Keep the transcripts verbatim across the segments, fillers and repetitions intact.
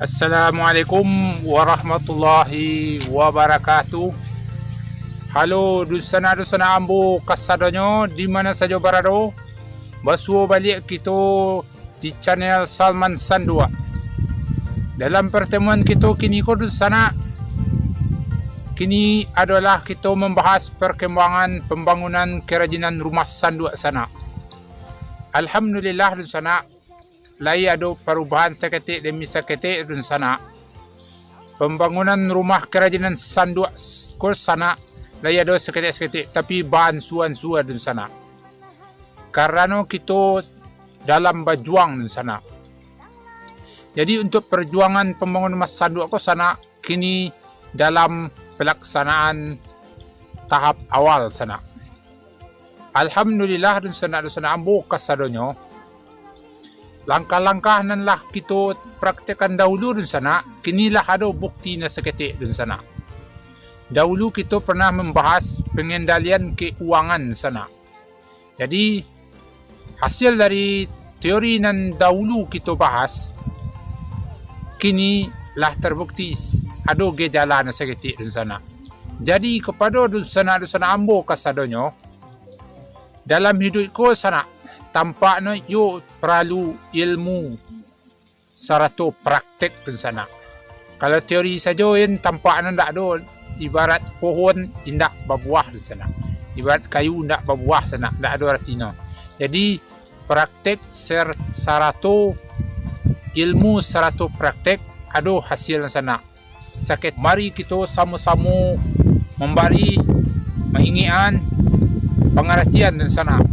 Assalamualaikum warahmatullahi wabarakatuh. Halo, dunsanak-dunsanak ambo kasadonyo, di mana sajo barado, basuo baliak kito di channel Salman Sanduak. Dalam pertemuan kito kini ko, dunsanak, kini adolah kito mambahas perkembangan pambangunan karajinan rumah sanduak sanak. Alhamdulillah, dunsanak, lai ado parubahan saketek demi saketek, dunsanak. Pambangunan rumah karajinan sanduak s-, ko sanak, lai ado saketek-saketek, tapi baansua-ansua, dunsanak. Karano kito dalam bajuang, dunsanak. Jadi, untuk perjuangan pambangunan rumah sanduak ko sanak, kini dalam pelaksanaan tahap awal sanak. Alhamdulillah, dunsanak-dunsanak ambo kasadonyo, langkah-langkah nan lah kito praktekkan dahulu, dunsanak, kini lah ado bukti nan saketek, dunsanak. Dahulu kito pernah mambahas pengendalian keuangan sanak. Jadi, hasil dari teori nan dahulu kito bahas, kini lah terbukti s-, ado gejala nan saketek, dunsanak. Jadi, kapado dunsanak-dunsanak ambo kasadonyo, dalam hiduik ko sanak, tampaknyo iyo paralu ilmu sarato praktek, dunsanak. Kalau teori sajo, in, tampaknyo ndak ado, ibarat pohon indak babuah, dunsanak. Ibarat kayu indak babuah sanak, ndak ado aratinyo. Jadi, praktek ser-, sarato ilmu sarato praktek ado hasilnyo sanak. Saketek, mari kito samo-samo mambari, maingek-an pangaratian, dunsanak.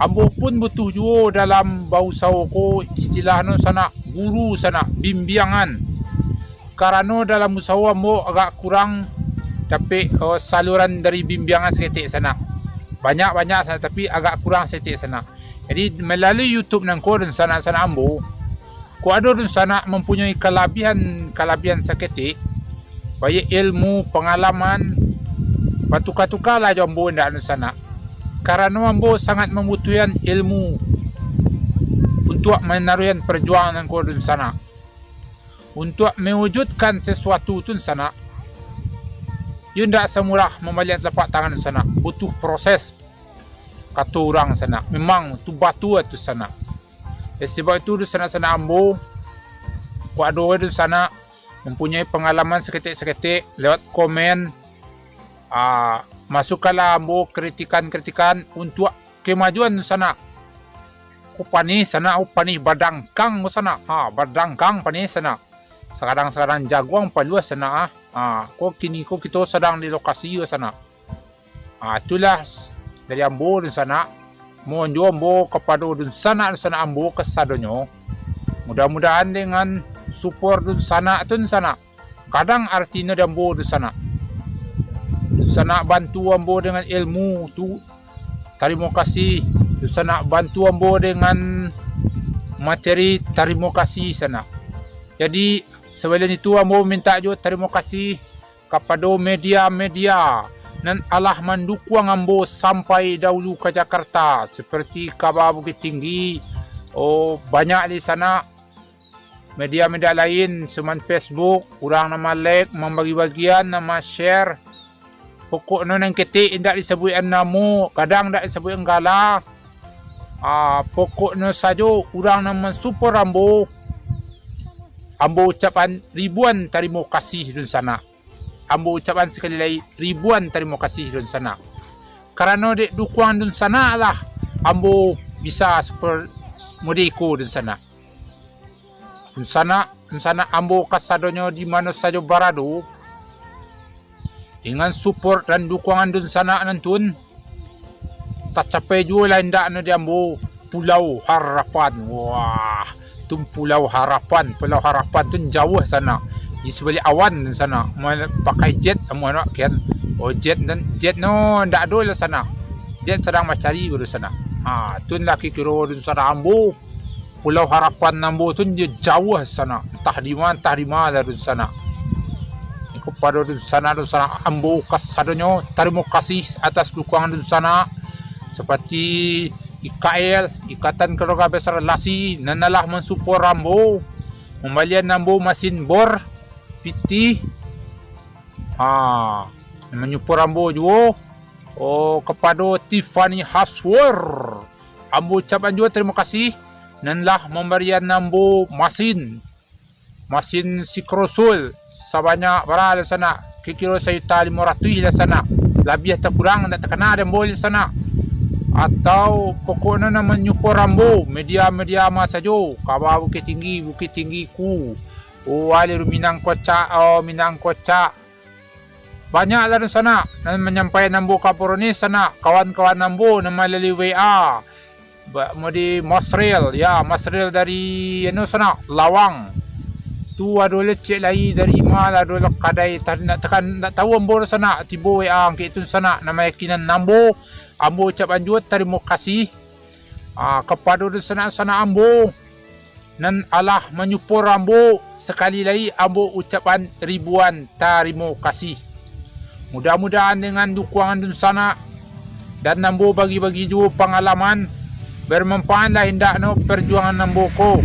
Ambo pun butuh juo dalam bausaho ko, istilahnyo sanak, guru sanak, bimbiangan. Karano dalam usaho ambo agak kurang dapek, eh, saluran dari bimbiangan saketek sanak. Banyak-banyak sanak, tapi agak kurang saketek sanak. Jadi, malalui YouTube nan ko, dunsanak-sanak ambo, kok ado dunsanak mampunyoi kalabihan-kalabihan saketek, baiak ilmu, pangalaman, batuka-tukalah jo ambo ndak, dunsanak. Karano ambo sangat mambutuhan ilmu untuak manaruihan parjuangan nan ko, dunsanak. Untuak mawujudkan sasuatu tu, dunsanak, iyo ndak samurah mambaliak talapak tangan, dunsanak. Butuh proses, kato urang sanak. Memang tu batua tu sanak. Yo, sabab itu, dunsanak-sanak ambo, kok ado dunsanak mampunyoi pangalaman saketek-saketek lewat komen, ah, masukkanlah ambo kritikan-kritikan untuak kemajuan sanak. Ko panih sanak, ko panih badangkang ko sanak. Ha, badangkang panih sanak. Sakadang-sakadang jaguang paluah sanak, ah. Ha, ko kini ko kito sadang di lokasi ko sanak. Ha, itulah s-, dari ambo dunsanak. Mohon juo ambo kapado dunsanak-dunsanak ambo kasadonyo. Mudah-mudahan dengan support dunsanak tu, dunsanak, kadang aratinyo di ambo dunsanak. Dunsanak bantu ambo dengan ilmu tu, tarimo kasih. Dunsanak bantu ambo dengan materi, tarimo kasih sanak. Jadi, sabaliak itu, ambo minta juo tarimo kasih kapado media-media nan alah mandukuang ambo sampai dahulu ka Jakarta, seperti Kaba Bukittinggi, oh, banyak di sanak, media-media lain, cuman Facebook, urang nan ma-like, mambagi-bagian, nan ma-share. Pokoknyo nan ketek indak disabuikan namo, gadang indak disabuikan gala. Ah, pokoknyo sajo urang nan mansupport ambo, ambo ucapan ribuan tarimo kasih dunsanak. Ambo ucapan sakali lai, ribuan tarimo kasih dunsanak. Karano dek dukuang dunsanak lah ambo bisa super model iko dunsanak. Dunsanak, dunsanak ambo kasadonyo di mano sajo barado, dengan support dan dukungan dunsanak nan tun, tacapai juo lah indaknyo di ambo Pulau Harapan. Wah, tun Pulau Harapan, Pulau Harapan tun jauah sanak. Di sabaliak awan sanak, ma-, pakai jet, amuah nak kian. Oh, jet dan jet no ndak ado lah sanak. Jet sadang mancari baru sanak. Ha, tun lah kiro dunsanak ambo. Pulau Harapan ambo tu jauah sanak, antah di ma, antah di ma lah dunsanak. Iko pado dunsanak-dunsanak ambo kasadonyo, tarimo kasih atas dukungan dunsanak, seperti I K L, Ikatan Keluarga Besar Lasi, nan alah mansupport ambo, mambalian ambo masin bor, pitih. Ha, manyupor ambo juo, oh, kapado Tiffany Hardware. Ambo ucapan juo tarimo kasih, nan lah mambarian ambo masin, masin sikrosul sabanyak bara dunsanak, kiro-kiro sajuta limo ratuih dunsanak, labiah atau kurang indak takana dek ambo dunsanak. Atau pokoknyo nan manyupor ambo, media-media ma sajo, ka Bukittinggi, Bukittinggi ku, oh, Aliru Minang Kocak, oh, Minang Kocak. Banyak lah dunsanak nan manyampaian ambo kabaro ni sanak, kawan-kawan ambo nan malalui W A. Ba-, mo di Masril, ya, Masril dari, anu, sanak, Lawang. Tu ado lecek lai dari ma lah, ado lah kadai, ta-, nak tekan, nak tahu ambo sanak, tibo W A angkek tu sanak, nan mayakinan ambo, ambo ucapan juo tarimo kasih, ah, kapado dunsanak-sanak ambo nan alah manyupor ambo, sakali lai ambo ucapan ribuan tarimo kasih. Mudah-mudahan dengan dukungan dunsanak, dan ambo bagi-bagi juo pangalaman, bermanfaatlah hendakno perjuangan ambo ko,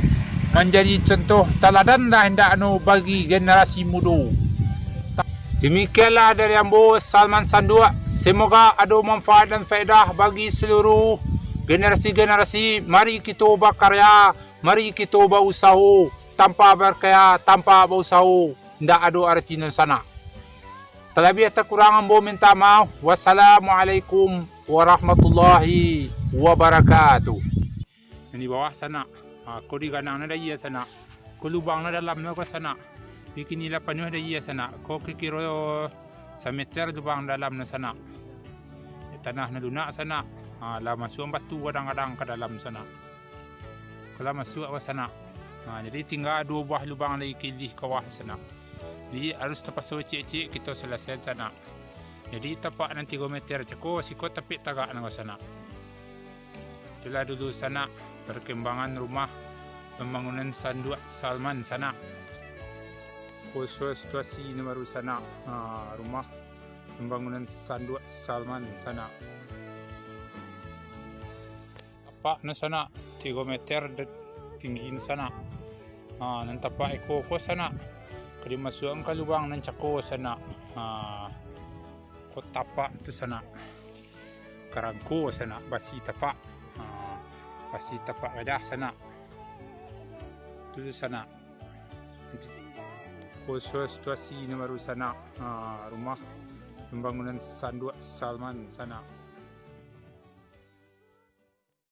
manjadi contoh taladanlah hendakno bagi generasi mudo. Demikianlah dari ambo, Salman Sanduak. Semoga ado manfaat dan faedah bagi seluruh generasi-generasi. Mari kito bakarya, mari kito bausaho. Tanpa bakarya, tanpa bausaho, ndak ado arati nan sanak. Talabiah takurang ambo minta maaf. Wassalamualaikum warahmatullahi wabarakatuh. Nan di bawah sanak, ha, ko di ganang nan dayie sanak, ko lubang nan dalam nan ko sanak, bikini lah panuah dayie sanak, ko kiro-kiro sameter lubang dalam nan sanak. Tanah nan lunak sanak, ha, lah masuak batu kadang-kadang ka dalam sanak. Ko lah masuak ka sanak. Ha, jadi tingga duo buah lubang lai ka ilia ka bawah sanak. Jadi harus tapaso ciek-ciek kito salasaian sanak. Jadi tapak nan tigo meter cako, siko tapek tagak nan ka sanak. Itulah dulu sanak perkembangan rumah pembangunan Sanduak Salman sanak. Ko situasi nan baru sanak, ha, rumah pembangunan Sanduak Salman sanak. Tapak nan sanak, tigo meter de-, tinggi nan sanak. Ha, nan tapak iko ko sanak, ka dimasuakan ka lubang nan cako sanak. Ha, ko tapak tu sanak. Karangko sanak, basi tapak. Ha, basi tapak padah sanak. Tu sanak. Ko situasi nan baru sanak, ha, rumah pembangunan Sanduak Salman sanak.